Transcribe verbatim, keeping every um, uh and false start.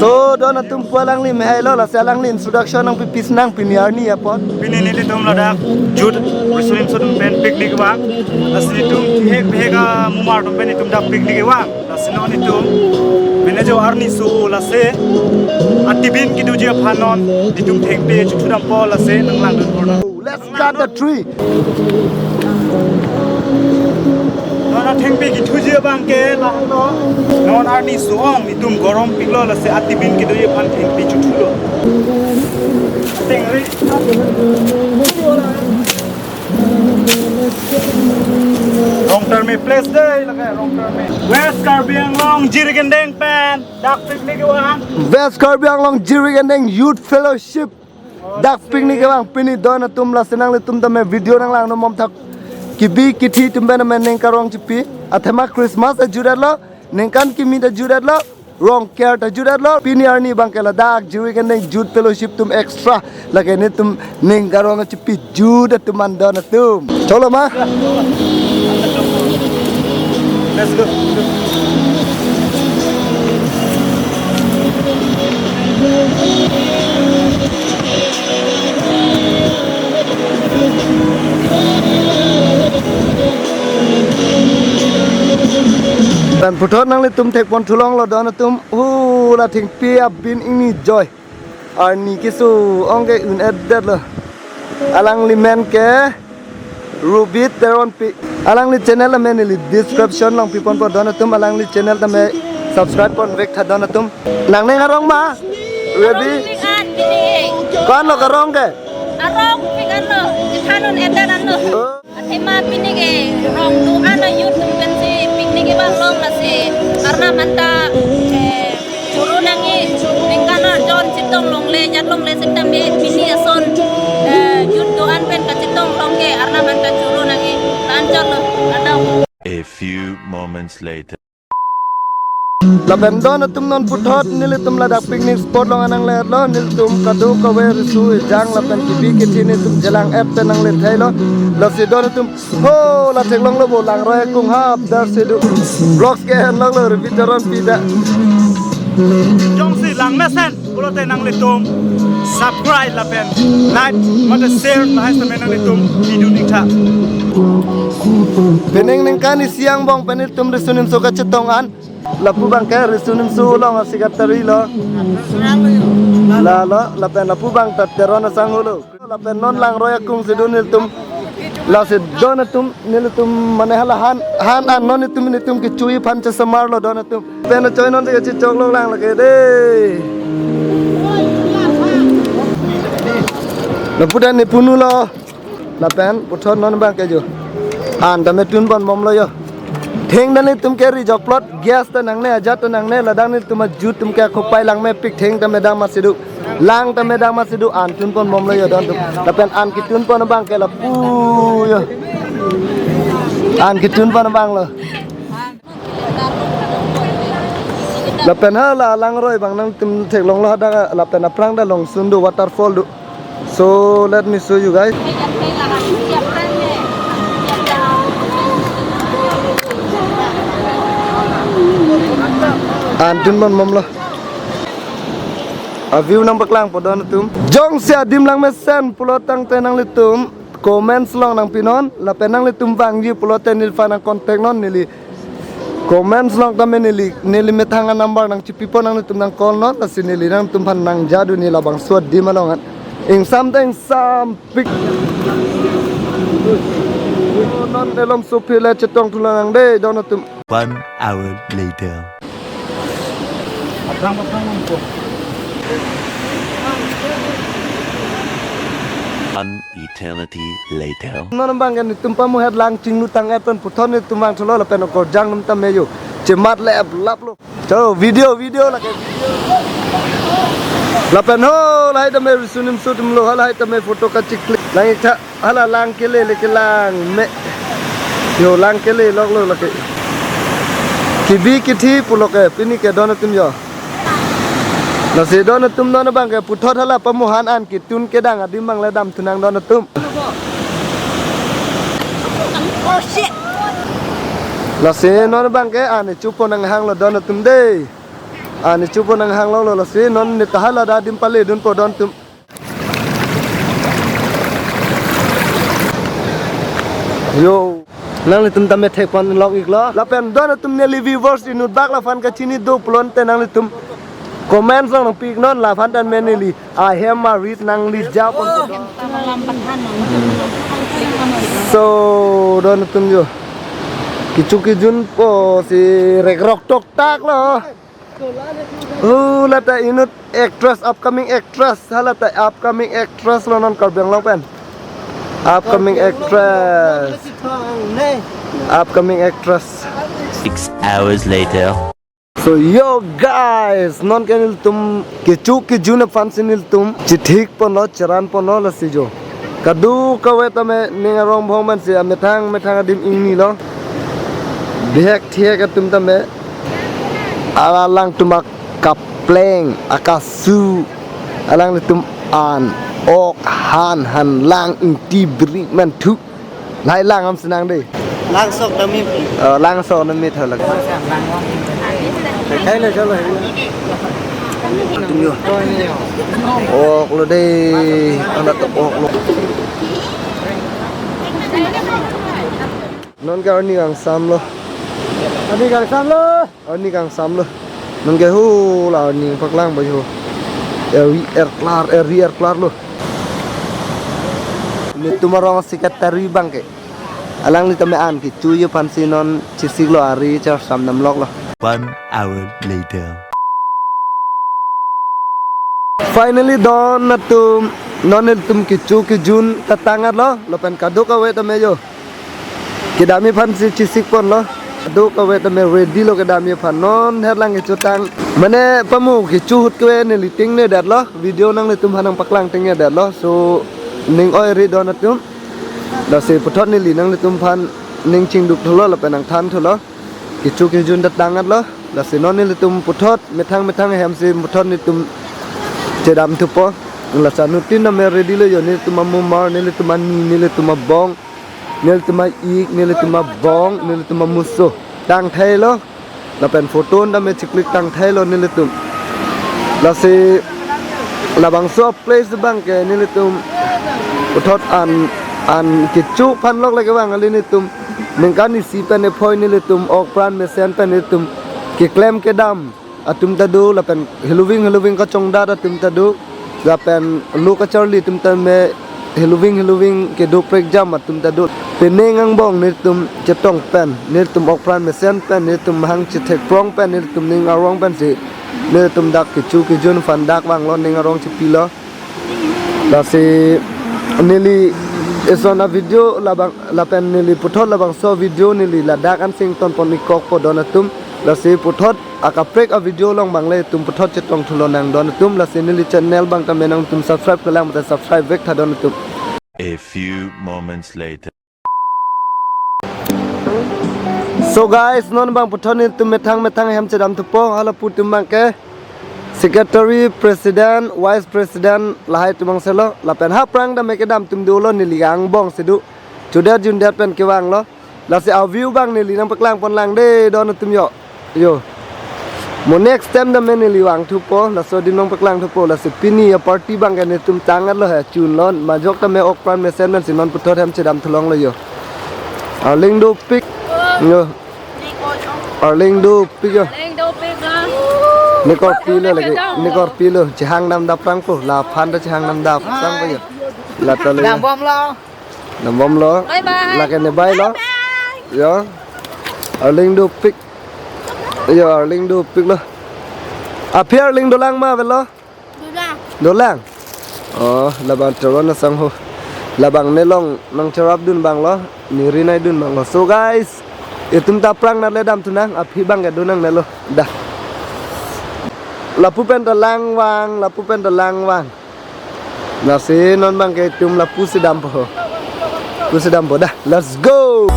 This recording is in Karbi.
Oh, don atum pu alangli mehai lo, lasi alangli introduction nangpipi sinang pini arni apot. Pini nelitum ladak Youth Riso Nimso atum pen picnic vang. Lasi nelitum bihek bihek amumar atum pen nelitum dak picnic vang. Lasi non nelitum manager arni so lasi atibin kedoji aphan non nelitum thengpi chothu dampo, lasi nanglangdun porno. Let's plant the tree. Non athengpi kethuji abang ke lahelo. Non arni so-ong nelitum gorom piklo, lasi atibin kedoji aphan thengpi chothulo. Tengri. Wrong turn me place dei, lake wrong turn me. West Karbi Anglong Jirikindeng pen dak picnic vang. West Karbi Anglong Jirikindeng Youth Fellowship dak picnic vang. Pini don atum, lasi nanglitum tame video nanglangdun bom thak. Kebi kethe atum pen tame ning karong chipi. Athema Christmas ta jutdetlo, ningkan kimi ta jutdetlo, Rongker ta jutdetlo. Pini arni abang ke ladak Jirikindeng Youth Fellowship atum extra lake nelitum ning karong chipi jut atum an don atum. Cholo ma. Let's go. Pen puthot nanglitum thekpon thulonglo don atum. Hu, la thengpi abin ingni joy. Arni keso-ong ke un-edetlo. Alangli men ke Ruby Teronpi. Alangli channel amen neli description along piponpo don atum, alangli channel tame subscribe ponvek tha don atum. Nangning arong ma? Ruby? Arong pik an pini. Ko-an lo karong ke? Arong pik an lo. Ithan un-edet an lo. Oh. Athema pini ke rong do-an a-youth atum pensi picnic vang long, lasi Arnam anta, eh, choro nangji, ningkan arjon chetong longle, jat longle sitame pini ason, eh, youth do-an pen kachetong long ke Arnam anta choro nangji, la-an chotlo, atau. A few moments later. Lapen don atum non puthot nelitum ladak picnic spot along nangletlo, nelitum kadokave riso ejang lapen kebi kethe nelitum chelang-et pen nangle thailo. Lasi don atum, ho, la theklonglo bo, langroi akung hap dar si do. Vlogs ke henlonglo, Ruby Teronpi ta. Jongsi lang mesen pulote nanglitum subscribe lapen like mate share lahai sitame nanglitum video ning tha. Penang ningkan isi angbong pen nelitum Riso Nimso kachetong an. Lapu abang ke Riso Nimso along a-secretary lo. Lalo, lapen lapu abang ta Teron asangho lo. Lapen non langroi akung si do nelitum. Lasi don atum nelitum mane hala han, han an non nelitum, nelitum kechui aphan chesamar lo don atum. Pen achoi non si kachechok lo lang lake dei. Lapu dan ne punu lo. Lapen puthot non abang ke jo. An tame tun pon bom lo jo. Theng dan nelitum ke rijok plot, gas ta nangne, ajat ta nangne, ladak nelitum a-youth atum ke akhopai langmepik, theng tame dam masi do. Lang tame dam masi do, an tun pon bom lo jo don atum. Lapen an ketun pon abang ke lapu jo. An ketun pon abang lo. Lapen hala langroi abang nangtum theklonglo hadak, lapen aphrang ta longsun do, waterfall do. So let me show you guys. An tun pon bom lo. A-view nangpaklangpo don atum. Jongsi adim lang mesen pulo tangte nanglitum comments along nangpinon, lapen nanglitum vangji pulote neliphan nang contact non, neli comments along tame neli, neli methang a-number nangchipipon, nanglitum nang call non, lasi neli nangtumphan nang jadu, ne labangso adim along an. Ingsam ta ingsampik. Non elom sophi le chetong thu lang dei don atum. One hour later. An eternity later. Non abang ke netum pamuhet lang chinglu tang-et pen puthot netum vangthulo lapen okorjang num tame jo. Chemat le ap lap lo. Chalo video, video lake. Lapen ho, lahai tame Riso Nimso atum lo, halahai tame photo kachiklik. Lang ik tha. Hala lang kele le kelang me. Jo lang kele lok lo lake. Kebi kethe pulo ke pini ke don atum jo. Lasi don atum non abang ke puthot hala pamuhan an ketun kedang adim abang le damthu nang don atum. Oh shit. Lasi non abang ke an chupon nanghang lo don atum dei. Ani chupo nang hang long lo lasi non ne ta hala da adim pale dunpo don atum. Yo. Nanglitum tame thekpon long iklo. Lapen don atum neli viewers inut bak laphan kachini do pulote nanglitum comment along nangpi iknon laphan tame neli ahem arit nangli japon. So don atum yo. Kecho kejunpo si rekrok toktak lo. Oh, lata inut actress, upcoming actress. Halata upcoming actress lo non Karbi Anglong pen. Upcoming actress. Upcoming actress. Six hours later. So yo guys, non ke nelitum kecho kejun aphan si nelitum chithik ponlo, cheran ponlo lasi yo. Kadokave tame ning arong bhong man si amethang methang adim ingni lo. Bihek thihek atum tame alangtum akapleng, akasu, alanglitum an, ok, han, han lang, ingti, bri, manthu. Lahai lang am senang dei. Langsok dami. Oh, langsok dami thalak. Hai le chalo. Tum yo. Ok lo dei. Anak tu ok lo. Non ke arni kangsam lo. Arni kangsam lo. Arni kangsam lo. Non ke hu la arni paklang ba yo. Eri erklar, eri erklar lo. Netum arong secretary abang ke. Alangli tame an kecho aphan si non chesik lo ari char sam nam lok lo. One hour later. Finally don atum, non nelitum kecho kejun ta tang-at lo, lapen kadokave tame yo. Kedamji aphan si chesik ponlo. Kadokave tame ready lo kedamji aphan. Non herlang kechotang. Mane pamu kecho ahut ke neli ting ne dat lo. Video nanglitum aphan nangpaklang ting ne dat lo. So ning oi ri don atum. Lasi puthot neli nanglitum aphan ning chingduk thulo lapen nangthan thulo. Kecho kejun ta tang-at lo. Lasi non nelitum puthot methang methang ahem si puthot nelitum chedam thupo. Lasi anuttin tame ready lo yo, nelitum amumar, nelitum ani, nelitum abong, nelitum a-ik, nelitum abong, nelitum amuso. Tangthai lo. Lapen photo tame chiklik tangthai lo nelitum. Lasi labangso place abang ke nelitum puthot an, an kecho aphan lok lake bang kali nelitum. Ningkan isi pen ephoi nelitum ok pran mesen pen nelitum keklem kedam atum ta do, lapen heloving heloving kachongdat atum ta do, lapen lo kacharli atum tame heloving heloving kedo prekjam atum ta do. Penang angbong nelitum chetong pen, nelitum ok pran mesen pen, nelitum hang chethek prong pen, nelitum ning arong pen si nelitum dak kecho kejun aphan dak vanglo, ning arong chepilo. Lasi neli eson avideo labang lapen neli puthot labangso video neli ladak an sing ton pon ikokpo don atum. Lasi puthot akaprek avideo along abang nelitum puthot chetong thulo nang don atum. Lasi neli channel abang tame nangtum subscribe kelang mate subscribe vek tha don atum. A few moments later. So guys, non abang puthot nelitum methang methang ahem chedam thupo, hala pu atum abang ke secretary, president, vice president, lahai atum abang si lo, lapen ha aphrang tame kedam atum dolo, neli angbong si do, chodet jundet pen kevang lo, lasi a-view abang neli nangpaklang pon lang dei don atum yo. Yo. Mo next time tame neli vang thupo, laso adim nangpaklang thupo, lasi pini aparty abang ke netum tang-at lo he, chun lo, majok tame ok pran mesen pen si non puthot ahem chedam thulong lo yo. Arleng dopik. Yo. Arleng dopik yo. Arleng dopik lo. Ne korpi lo lake, ne korpi lo, chehang dam dap prangpo, laphan ta chehang dam dap prangpo yo. Lata lo yo. Dam bom lo. Dam bom lo. Bye bye. Lake ne bye lo. Bye bye. Yo. Arleng dopik. Yo, arleng dopik lo. Aphi arleng dolang ma avelo? Dolang. Dolang. Oh, labang teron asang ho. Labang nelong nangcherap dun abang lo, neri nai dun abang lo. So guys, itum ta aphrang nat le dam thunang, aphi abang ke donang ne lo. Dah. Lapu pen ta lang vang, lapu pen ta lang vang. Lasi non abang ke itum lapu si dampo. Lapu si dampo dah. Let's go.